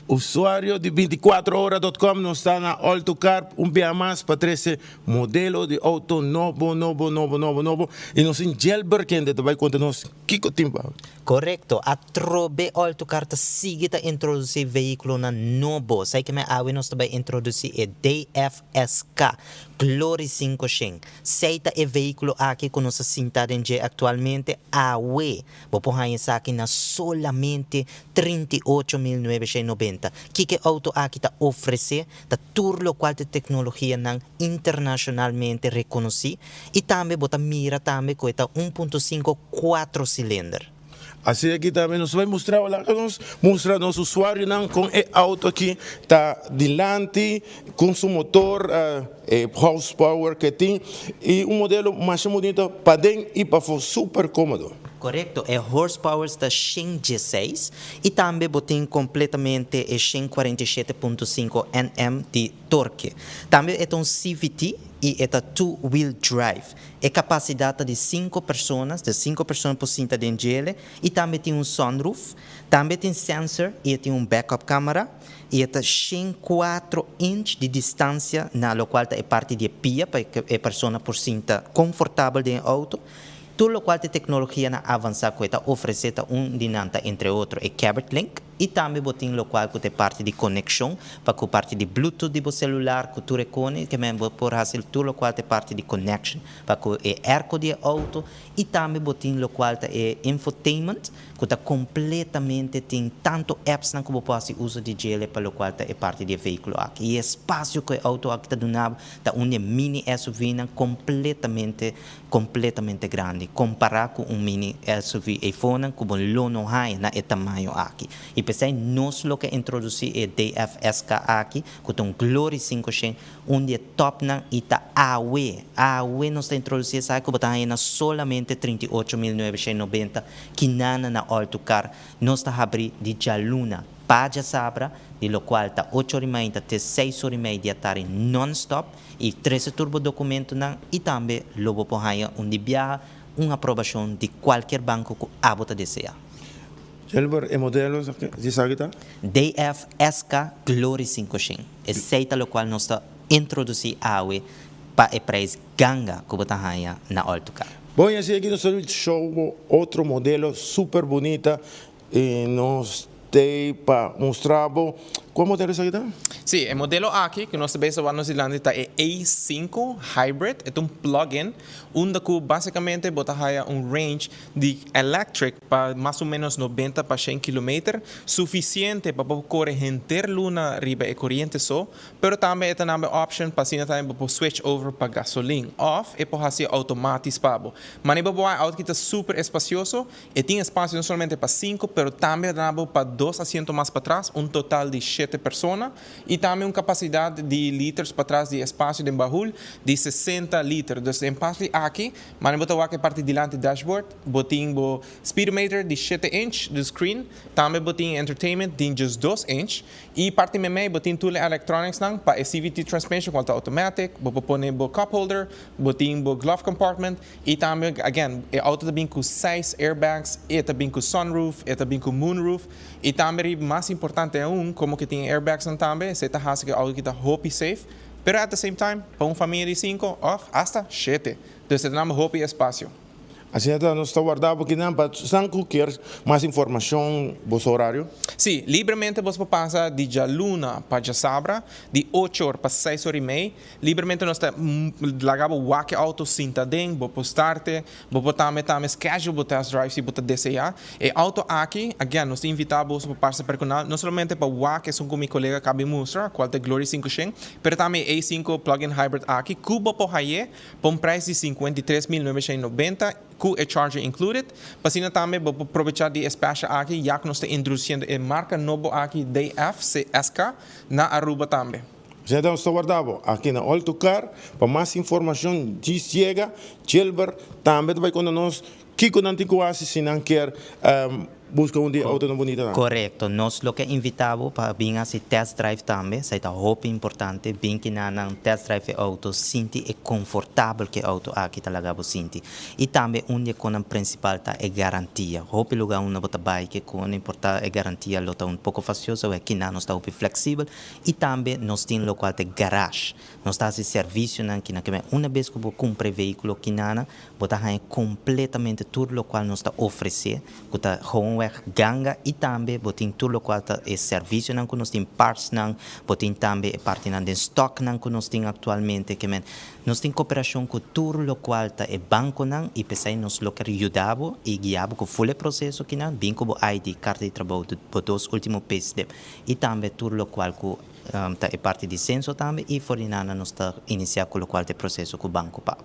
Usuario di 24ora.com, nos ta na All to Car un bia mas pa trece modelo di auto nobo, nobo, nobo, nobo, nobo. Y nos tin Gilbert kende ta bay conta nos kico tin pa. Correcto. Atrobe All to Car ta sigui ta introduci vehiculonan nobo. Sa cu awe nos ta bay introduci e DFSK Glory 500. Esey ta e vehiculo aki cu nos ta sinta den actualmente awe. Bo por haya esaki na solamente 38.990. Kico e auto aki ta ofrece? Ta tur locual ta tecnologianan internacionalmente reconoci y tambe bo ta mira tambe cu ta 1.5 4 cilinder. Asina aki tambe nos ta bay mustra, nos mustra nos usuarionan cu e auto aki ta dilanti cu su motor horsepower cu tin y un modelo mas bunita paden y pafo, super comodo. Correcto, e horsepower ta 116 y tambe bo tin completamente e 147.5 Nm di torque. Tambe e un CVT y e two-wheel drive. E capacidad di 5 persona, di 5 persona por sinta den y tambe tin un sunroof, tambe tin sensor y tin un backup camera y ta 104 inch di distancia na locual ta parti di pia pa e persona por sinta comfortabel den auto. Tur locual ta tecnologianan avansa cu ta ofrece un di nan ta, entre otro, e Cabot Link y tambe bo tin locual cu ta parti di conexion pa cu parti di Bluetooth di celular cu tur cone cu tambe por haci tur locual ta parti di connection pa cu e airco di auto y tambe bo tin locual ta e infotainment cu ta completamente tin tanto apps nan cu bo por haci uso di dje pa locual ta e parti di vehiculo aki. Y espacio cu e auto aki ta duna ta un mini SUV nan completamente completamente grandi compara cu un mini SUV iPhone cu bo lo no haya na e tamaño aki. Y pesey nos lo kier introduci e DFSK aki, cu un Glory 500, un di top nan y ta awe. Awe nos ta introduci esaki cu ta na solamente 38.990 kinana na All to Car. Nos ta habri di dialuna pa diasabra, di locual ta 8 or y mey te 6 or y mey di atardi non-stop y trece tur bo documentonan y tambe lo bo por haya un di biaha un aprobacion di cualkier banco cu abo ta desea. Gilbert, e modelo di esaki ta? DFSK Glory 500. Esey ta locual nos ta introduci awe pa e prijs ganga cu bo ta haya na All to Car. Bon, y asina aki nos ta show otro modelo super bunita y nos tin pa mustra. Cua modelo esaki ta? Si, e modelo aki cu nos tambe ta nos ta e A5 Hybrid, e un plug-in, unda cu basicamente bo ta haya un range di electric pa mas o menos 90 pa 100 km, suficiente pa core henter luna riba e coriente so, pero tambe e tambe option pa asina tambe pa switch over pa gasolin. Of e por haci automatico pa bo. Mas bo auto cu ta super espacioso y tin espacio no solamente pa 5, pero tambe pa dos asiento mas patras, un total di 7 persona y tambe un capacidad di liters patras di espacio di bahul di 60 liter. Anto, den parti aki, mas bo ta e parti dilanti dashboard, bo tin bo speedometer di 7 inch di screen, tambe bo tin entertainment di just 2 inch y parti memey bo tin tur electronics nan pa CVT transmission cu ta automatic, bo por pone bo cup holder, bo tin bo glove compartment y tambe, again, e auto tambe cu 6 airbags, y tambe cu sunroof, y tambe cu moonroof y tambe mas importante aun, como cu tin airbags tambe, esey ta haci cu e auto ta hopi safe, pero at the same time, pa un famia di 5 of hasta 7. Anto, tin hopi espacio. Asina ta, nos ta warda pakico nan pa cu kier mas informacion, bo horario? Si, libremente bo por pasa di dialuna pa diasabra, di 8 or pa 6 or y mey. Libremente nos ta laga bo wak e auto sinta den, bo por start, bo por tambe tambe schedule bo test drive si bo desea. E auto aki, again, nos ta invita bo pa pasa pa no solamente pa wak esun cu mi colega a caba di mustra, cual ta Glory 500, pero tambe A5 plug-in hybrid aki, cu bo por haya pa un prijs di 53.990 cu e charger included. Pa asina tambe bo aprovecha di special aki, ya cu nos ta introduciendo e marca nobo aki DFSK na Aruba tambe. Ya nos ta warda aki na All to Car pa mas informacion di yega Gilbert tambe bay conta nos kico nan tin cu si nan kier. Busca un di autonan bunita nan. Corecto. Nos lo ke invita bo pa bin haci test drive tambe. Esey ta hopi importante. Bin kina nan test drive e auto, sinti e comfortabel cu e auto aki ta laga bo sinti. Y tambe un di e conan principal ta e garantia. Hopi lugar unda bo ta bay ke cu no importa e garantia lo ta un poco fastioso, awor kina nos ta hopi flexibel. Y tambe nos tin locual ta e garage. Nos ta haci servicionan kina ke una bes cu bo cumpra e vehiculo kinana, bo ta haña completamente tur locual nos ta ofrece, cu ta gewoonweg ganga y tambe bo tin tur locual ta e servicionan cu nos tin, partsnan, bo tin tambe e partinan den stocknan cu nos tin actualmente. Ke men nos tin cooperacion cu tur locual ta e banconan y pesey nos lo kier yuda bo y guia bo cu full e proceso kinan, bin cu bo ID, carta di trabou, bo dos ultimo payslip y tambe tur locual cu ta e parti di censo tambe y for di nana nos ta inicia cu locual ta e proceso cu banco pa.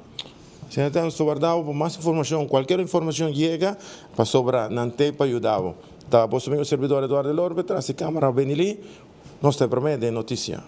Asina ta nos ta warda bo pa mas informacion. Cualkier informacion yega pasobra nan t'ey pa yuda bo. Ta boso amigo servidor Eduardo Lorbe tras di camara Benny Lee. Nos ta e prome den noticia.